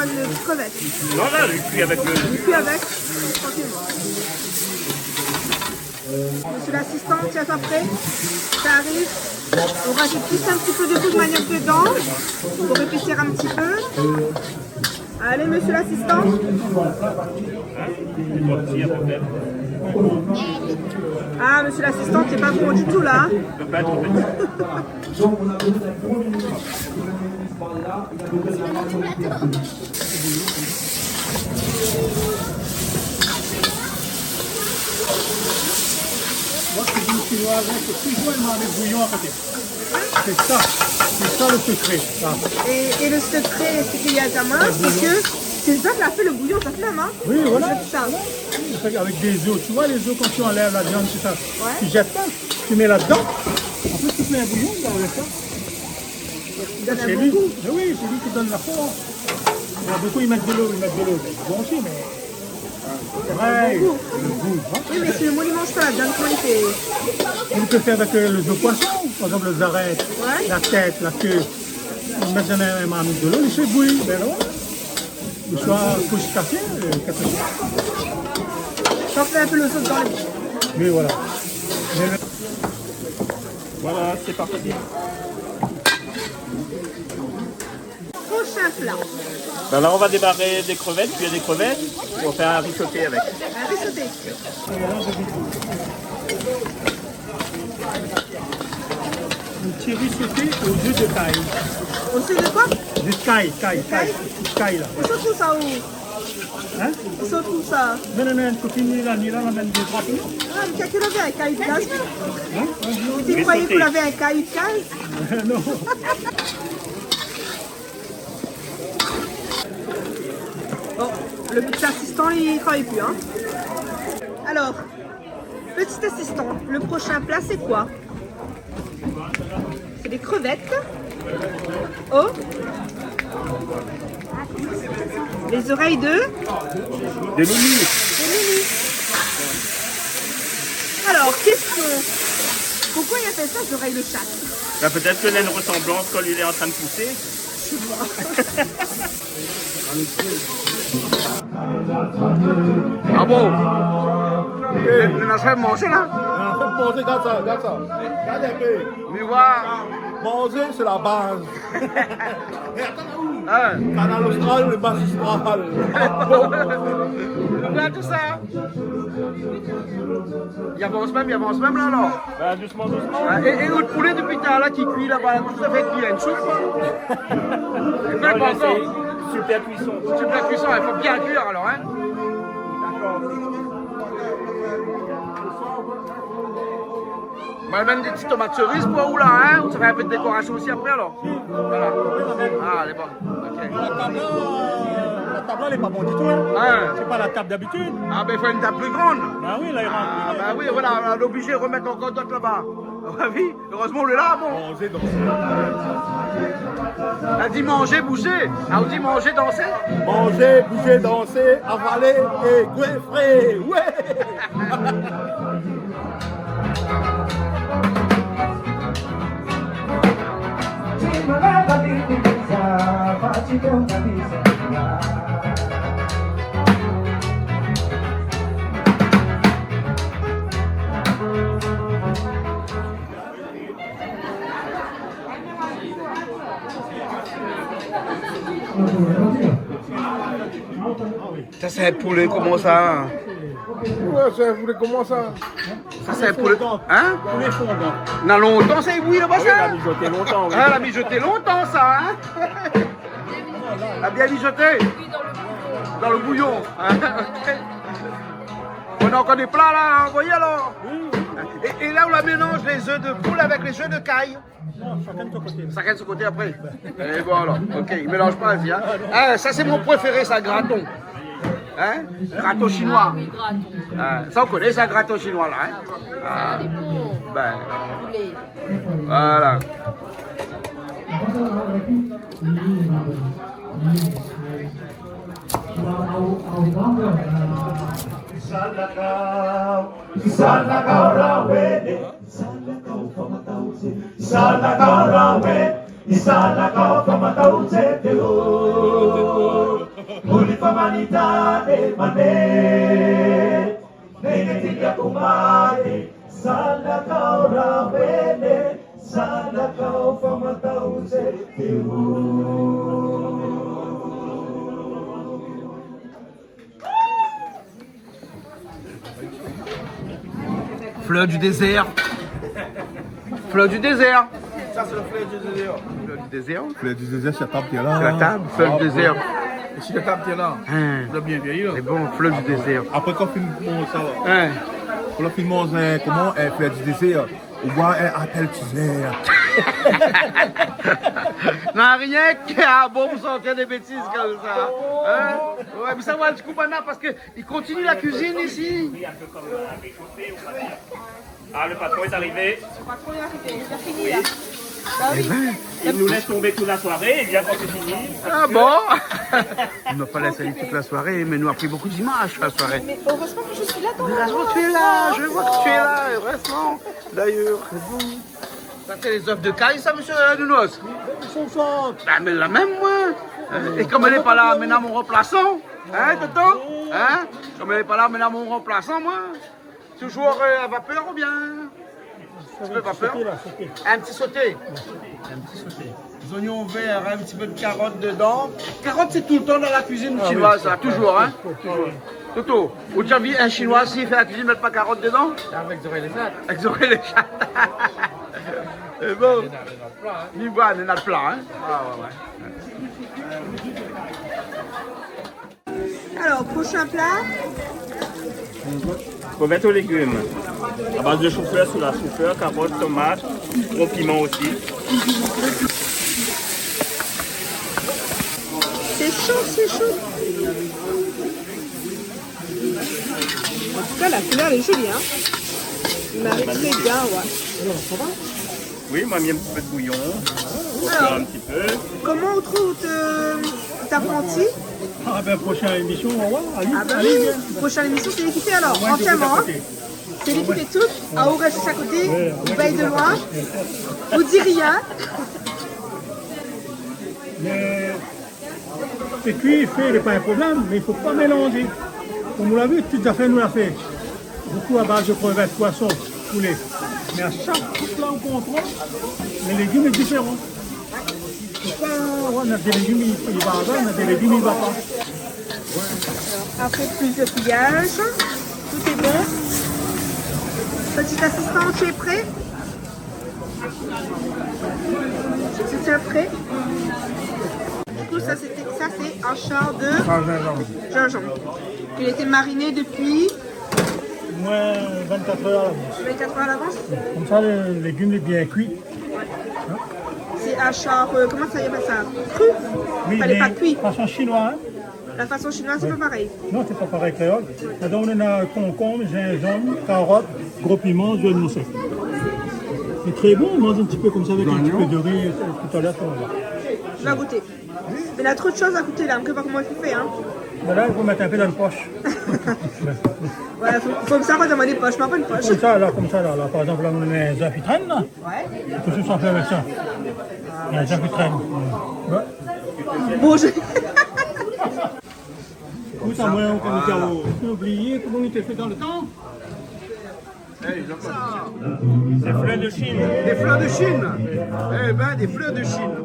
crevette. Non, là, je cuis avec le... Je cuis avec, tranquillement. Monsieur l'assistant, tiens ça prêt. Ça arrive. On rajoute juste un petit peu de cou de manioc dedans pour épaissir un petit peu. Allez, monsieur l'assistant. Ah, monsieur l'assistant, c'est pas bon du tout, là, hein. Moin, kuizine shinoi, sé toujour in marmit bouyon a koté. Sé sa, sé sa le sekré, sa. Et, et le secret, c'est qu'il y a ta main, c'est que c'est ça qui a fait le bouillon, ça fait la main. Oui, voilà. C'est ça. Avèk dé zo, tu vois, les os, quand tu enlèves la viande, tout ça, tu jettes pas, tu mets là-dedans. Après, tu fais un bouillon, là, avec ça. C'est lui. Mais oui, c'est lui qui donne la force. Il y a beaucoup, ils mettent de l'eau, ils mettent de l'eau. Bon aussi, mais Ouais, le gou, hein. Oui, mé si le moun i manz pa la viann, koman i fé ? Ou pé fé avèk, euh, le zo poison, par exemple, le zarèt, la tèt, la ké. Ou mèt dann in marmit de lo, ou fé bouyi, bin voilà. Ou soi kous kafé, euh, kèlkesoi. Sa fé in pé le zo dan le bouyi. Oui, voilà. Voilà, c'est parti. Prochain plat. Ben là, on va démarrer des crevettes, cuire des crevettes, pour faire un riz sauté avec. Un riz sauté. Un petit riz sauté aux œufs de caille. Aux œufs de quoi ? De caille, caille, caille. Caille ? Caille, là. Où ça, tout ça, où ? Hein ? Où ça, tout ça ? Non, non, non, une copine, là, là, là, même des trois kilos. Ah, mé kèl ké lavé in kay de kaz ? Hein ? Ou té kroiyé ke lavé in kay de kaz ? Non. Bon, le petit assistant, il travaille plus, hein. Alors, petit assistant, le prochain plat, c'est quoi ? C'est des crevettes. Oh. Les oreilles de ? De Mimi. De Mimi. Alors, question. Pourquoi il appelle ça les oreilles de chat ? Bah, peut-être que là, une ressemblance quand il est en train de pousser. Ah bon ? Eh, nou la fé manzé la. Ah, fé manzé, gard sa, gard sa. Gard in pé. Mi voi. Manzé, sé la baz. Hein ? Kanal Austral, lé magistral. Bon. Voilà tout sa. I avans mèm, i avans mèm la, alor. Bin, dousman, dousman. Ouais, é, é nout poulé dopi talèr la ki kui laba, la, tout sa fé kui, in soup, koi. Non, sé super kuison. Super kuison, i fo bien kuir alor, hein. Dakor. Moin la mèt dé ti tomat seriz pou ou la, hein. Ou sa fé in pé de dékorasion osi apré alor. Voilà. Ah, lé bon. Ok. La tab la, la tab la, lé pa bon ditou, hein. Hein. Sé pa la tab d'abitid. Ah, bin, i fo in tab pli gran. Bin oui, la, i rant. Ah, bin oui, voilà, nou lé oblizé romèt ankor dot laba. Ah oui, erèzman, nou lé la, bon. Manzé, dansé. La di manzé, bouzé. Ah, ou di manzé, dansé ? Manzé, bouzé, dansé, avalé é goinfré. Ouais. Sa sé in poulé koman sa ? Ouais, sé in poulé koman sa ? Sa sé in poulé, hein ? Poulé fondan. Na lontan sa i bouyi laba, sa ? Ah oui, la mijoté lontan, oui. Ah, la mijoté lontan sa, hein ? La bien mijoté ? Dan le bouyon, hein ? Ok. Nou na ankor dé pla la, anvoy alor. É, é la, ou la mélanz lé zèf de poul avèk lé zèf de kay. Non, shakinn son koté. Shakinn son koté apré. É bon alor, ok, i mélanz pa, hein. Ah, sa sé mon préféré sa, graton. Hein ? Graton shinoi. Ah oui, graton. Ah, sa ou koné sa, graton shinoi la, hein ? Ah, bin. Voilà. Salaka, salaka, ora wene. Salaka, o fama tau se. Salaka, ora wene. Salaka, o fama tau se te o. Puli fama ni tane mane. Nenge tiga kumade. Salaka, ora wene. Salaka, o fama tau se te o. Fleur du désert. Fleur du désert. Sa sé le fleur du désert. Fleur du désert. Fleur du désert, sé la tab ki lé la. Sé la tab, fleur du désert. É si la tab ki lé la. Hein. Ou la bien vièyi la. Sé bon, fleur du désert. Apré, kan ou fini manz sa la. Hein. Kan ou fini manz, euh, koman, euh, fleur du désert, ou boir in apèl tizèr. Na rienk a bon pou sortir dé bétiz konmsa. Hein ? Ouais, mé sa va, in ti kou bana, parske i kontinié la kuizine isi. Ah, le patron est arrivé. Le patron est arrivé, il a fini, là. Bah oui. Eh ben, il nous laisse tomber toute la soirée, et bien quand c'est fini. Ah bon ? Nou la pa lès ali tout la soiré, mé nou la pri bonpé d'imaz la soiré. Mais heureusement que je suis là dans le... Heureusement que tu es là, je vois que tu es là, heureusement. D'ailleurs, c'est bon. Sa sé lé zèf de kay sa, mésyé, euh, Nounours ? Son sort. Bin, mé la mèm, moin. Euh, é kom èl lé pa la, mé na mon ranplasan. Hein, Toto ? Hein ? Kom èl lé pa la, mé na mon ranplasan, moin. Toujours, euh, à vapeur ou bien ? Ti pé vapeur ? Sauté, là, sauté. Un petit sauté. Un petit sauté. Des oignons verts, un petit peu de carotte dedans. Carotte, c'est tout le temps dans la cuisine chinoise, ça, toujours, hein ? Ah oui, toujours, toujours. Toto, ou la déza vi in Shinoi, si i fé la kuizine, i mèt pa karot dedan ? Avèk zorèy lé shat. Avèk zorèy lé shat. Sé bon. Lé dan, lé dan le pla, hein. Ni boi, lé dan le pla, hein. Ah ouais, ouais. Alors, prochain plat. Crevette aux légumes. À base de chou-fleur, sous la chou-fleur, carotte, tomate, gros piment aussi. C'est chaud, c'est chaud. En tout cas, la couleur, elle est jolie, hein. Il marie très bien, ouais. Oui, moin la mi in ti pé d'bouyon. Alors, comment on trouve, euh, ta apprenti ? Ah ben, prochaine émission, on va voir. Allez, allez, viens. Ah bah oui, prochaine émission, c'est lui qui fait alors, entièrement, hein. C'est lui qui fait tout. Ah, ou rès a koté, ou vèy de loin, ou di rien. Mé sé kui, fé, lé pa in problèm, mé i fo pa mélanzé. Kom ou la vi, tout zafèr nou la fé. Bonpé a baz de krevèt, poison, poulé. Mé a shak kou la ou kontrol, lo légim lé diféran. Sé pa, ouais, na dé légim i, i va avèk, na dé légim i va pa. Après plusieurs pillages, tout est bon. Petit assistant, tu es prêt ? Tu tiens prêt ? Du coup, ça, c'était, ça, c'est un char de gingembre. Gingembre. Il était mariné depuis Au moins vingt-quatre heures à l'avance. Vingt-quatre heures à l'avance ? Konmsa, lo légim lé bien kui. C'est un char, euh, comment ça, il appelle ça ? Cru ? Oui, mé pa kui. Fason shinoi, hein. La façon chinoise, c'est pas pareil. Non, sé pa parèy kréol. Donk, nou na konkonm, zinzanm, karot, gro piman, zoignon sèk. Sé tré bon, manz in ti pé konmsa avèk in ti pé de ri, euh, talèr, sa va. Je vais goûter. Mé na tro de shoz a koté la, mi koné pa koman i fé, hein. Voilà, i fo mèt in pé dan lo posh. Ouais, fo, fo sa, kan dan lo posh, pa dan lo posh. Konmsa la, konmsa la, la, par égzanp, la, nou na in zèf i trène la. Ouais. Kosa sa fé avèk sa ? In zèf i trène. Ouais. Bon, je... Ékout, amoin, ou la oublié koman i té fé dan lo tan. Des fleurs de Chine. Des fleurs de Chine. Eh ben, des fleurs de Chine.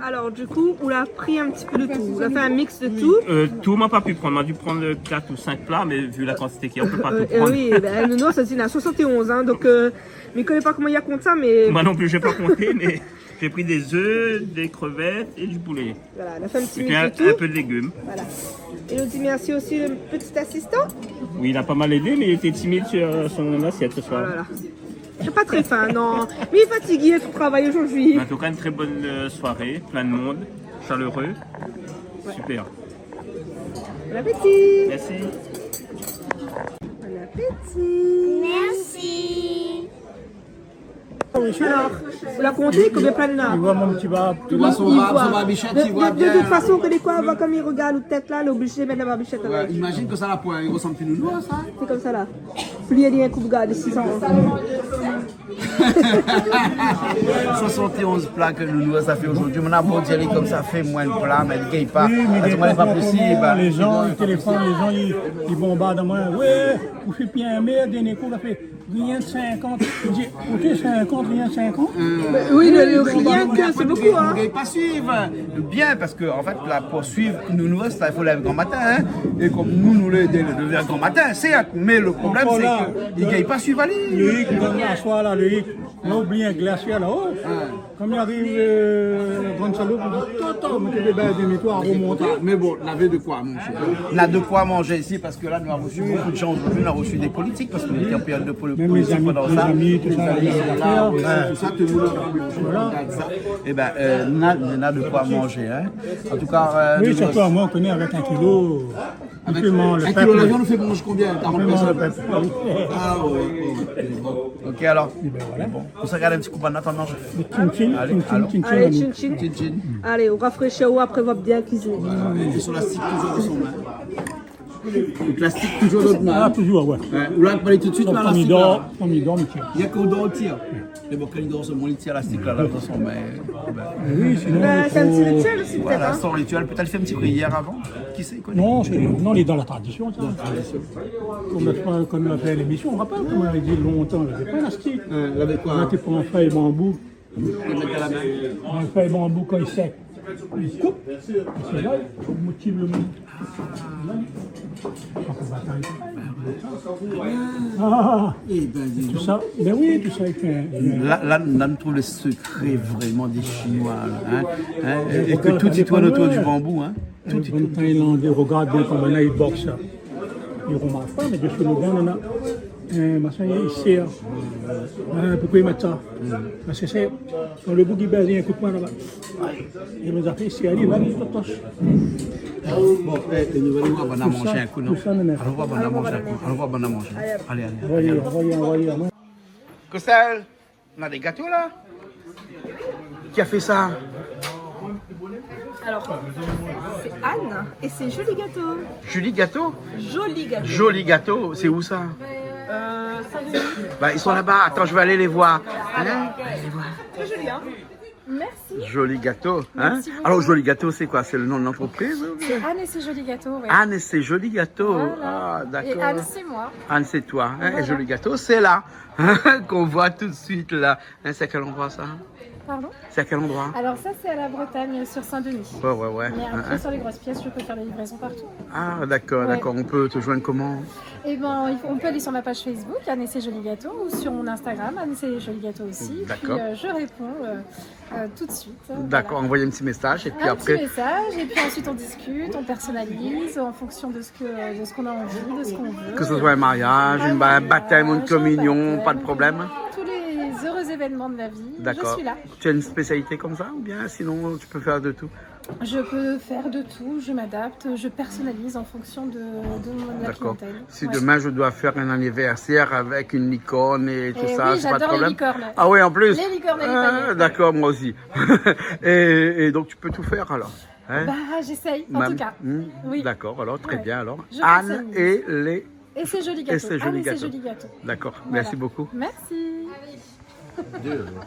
Alors, du coup, on a pris un petit peu de tout. On a fait un mix de tout. Euh, tout, ma pa pu pran. Ma di pran, euh, quatre ou cinq plats, mais vu la quantité qu'il y a, on peut pas tout prendre. Euh, oui, ben, nou, nou, sa, sé na soixante et onze, hein, donc, euh, mi koné pa koman i kont sa, mais... Moi non plus, j'ai pas compté, mais j'ai pris des œufs, des crevettes et du poulet. Voilà, on a fait un petit mix de tout. Et puis un, un peu de légumes. Voilà. Et on dit merci aussi le petit assistant. Oui, il a pas mal aidé, mais il était timide sur son assiette ce soir. Voilà. Lé pa tré fin, non. Mé li lé fatigé, li la travay zordi. En tout cas, une très bonne, euh, soirée, plein de monde, chaleureux. Ouais. Super. Bon appétit. Merci. Bon appétit. Merci. Alor, ou la konté konbien plin la ? I voi mon ti bab. Li voi son bab, son babichèt, li voi bien. De, de, de tout fason, ke dékoi, avan, kom li rogard out tèt la, lé oblizé mèt la babichèt avèk. Ouais, imazine ke sa la poin, li resanm pi nounours, sa. Sé konmsa la. Pli li lé in koup gard de six cents. Soixante et onze pla ke nounours la fé zordi. Mon amour di ali konmsa, fé moin in pla, mé li gingn pa. Oui, mé parske moin, lé pa posib. Lé zan i téléfone, lé zan i, i bonbard amoin. Ouais, ou fé bien, mé dernié kou la fé Rienk sinkant. Li di, OK, sinkant, rienk sinkant. Euh, oui, le, le rienk, sé bonpé, hein. Ou gingn pa suiv. Bien, parske, an fèt, la, pou suiv nounours la, i fo lèv gran matin, hein. É kom nou, nou lé, lé, lé gran matin, sèrt, mé le problèm, sé ke li gingn pa suiv ali. Loïc, aswar la, Loïc, nou la oublié in glasièr la-o. Kom li ariv, euh, Grande Chaloupe, li di, "Toto, mé té vé bien demi-tour, remonté." Mé bon, navé de koi manzé. Na de koi manzé isi, parske la, nou la resu bonpé de moun zordi, nou la resu dé politik, parske nou té an périod de poli-, politik pandan sa. Mé mé zami, tout sa, tout le moun la manzé, voilà. Ében, euh, na, na de koi manzé, hein. An tou ka, euh, oui, sirtou amoin, ou koné, avèk in kilo, avèk in kilo laviann, ou fé manzé konbien ? Karant pèrsone. Ah ouais, ouais, ouais. Bon. OK, alor. Ében, voilà. Bon. Ou sa gard in ti kou bann-la, atann manzé. Tchin tchin, allez, tchin tchin, allô. Tchin tchin. Tchin tchin. Allez, ou rafréshi aou, apré ou va bien kuiziné. Voilà. É sir lastik, toujour ansanm, hein. Lastik, toujour dan out min, hein. Ah, toujour, ouais. Ouais, ou la pa alé tout de suite, la, lastik, la. Pomidor, pomidor, mi tir. Néna ke ou dor, ou tir. Mé bon, kan li dor, solman li tir lastik la, la, dan son min, bin. Oui, sinon, ben, sé in ti rituèl osi, pétèt, hein. Voilà, son rituèl. Pétèt li fé in ti priyèr avan. Kisa i koné ? Non, sé, non, lé dan la tradision, sa. Dan la tradision. Kom nou la, kom nou la fé lémision, ou rapèl, koman li di lontan, lavé pa lastik. Euh, lavé koi ? Ou té pran fèy banbou. Li mèt dan la min. Fèy banbou, kan li sèk, li koup, sé la, li motiv le moun. Ah. Eh ben, dis donc. Tout sa, bin oui, tout sa, i fé, euh, la, la, la, nou trouv le sekré vréman dé Shinoi, la, hein, hein, é ke tout i tourn otour du bambou, hein. Tout i tourn. Bann Tailandé, rogard bien koman i boks sa. I romark pa, mé desi lo dan, nana in masin, i sèr. Hein, poukosa i mèt sa ? Parske sé, kan le boug i bèz in kou d'pwin laba. É mé zafèr isi, alé, va, vit, totos. Bon, eh, nou va alé voir bann-la manzé in kou, non ? Tout sa, non, non. Alon voir bann-la manzé in kou. Alon voir bann-la manzé. Alé, alé, alé. Voyé, voyé, voyé. Christelle, on a des gâteaux, là ? Qui a fait ça ? Alors, c'est Anne et c'est Joli Gâteau. Joli Gâteau ? Joli Gâteau. Joli Gâteau, c'est où ça ? Euh, Saint-Denis. Bah, ils sont là-bas. Attends, je vais aller les voir. Hein ? Allez les voir. Très joli, hein ? Merci. Jolis Gâteaux, hein ? Merci beaucoup. Alors, Jolis Gâteaux, c'est quoi ? C'est le nom de l'entreprise, ou bien ? C'est Anne et ses Jolis Gâteaux, oui. Anne et ses Jolis Gâteaux. Voilà. Ah, d'accord. Et Anne, c'est moi. Anne, c'est toi, hein ? Voilà. Et Jolis Gâteaux, c'est là, hein, qu'on voit tout de suite, là. Hein, c'est à quel endroit, ça ? Pardon ? C'est à quel endroit ? Alors ça, c'est à la Bretagne, sur Saint-Denis. Ouais, ouais, ouais. Mais après, sur les grosses pièces, je peux faire des livraisons partout. Ah, d'accord, d'accord. On peut te joindre comment ? Eh ben, il faut- on peut aller sur ma page Facebook, Anne et ses Jolis Gâteaux, ou sur mon Instagram, Anne et ses Jolis Gâteaux aussi. D'accord. Puis, euh, je réponds, euh, euh, tout de suite. Euh, voilà. D'accord, envoyez un petit message et puis après. Un petit message, et puis ensuite on discute, on personnalise en fonction de ce que, de ce qu'on a envie, de ce qu'on veut. Que ce soit un mariage, une ba-, un baptême, une communion, pas de problème. Un mariage, un baptême, tous les heureux événements de la vie, je suis là. D'accord. Tu as une spécialité comme ça, ou bien sinon tu peux faire de tout ? Je peux faire de tout, je m'adapte, je personnalise en fonction de, de mon, de la clientèle. D'accord. Si demain je dois faire un anniversaire avec une licorne et tout ça, c'est pas de problème ? Eh oui, j'adore les licornes. Ah oui, en plus ? Les licornes et les paillettes. Ah, d'accord, moi aussi. Et, et donc tu peux tout faire alors, hein ? Bah, j'essaye, en tout cas. Oui. D'accord, alors, très bien, alors. Je personnalise. Anne et les... Et ses Jolis Gâteaux. Et ses Jolis Gâteaux. Anne et ses Jolis Gâteaux. D'accord, merci beaucoup. Voilà. Merci. Deux, alors.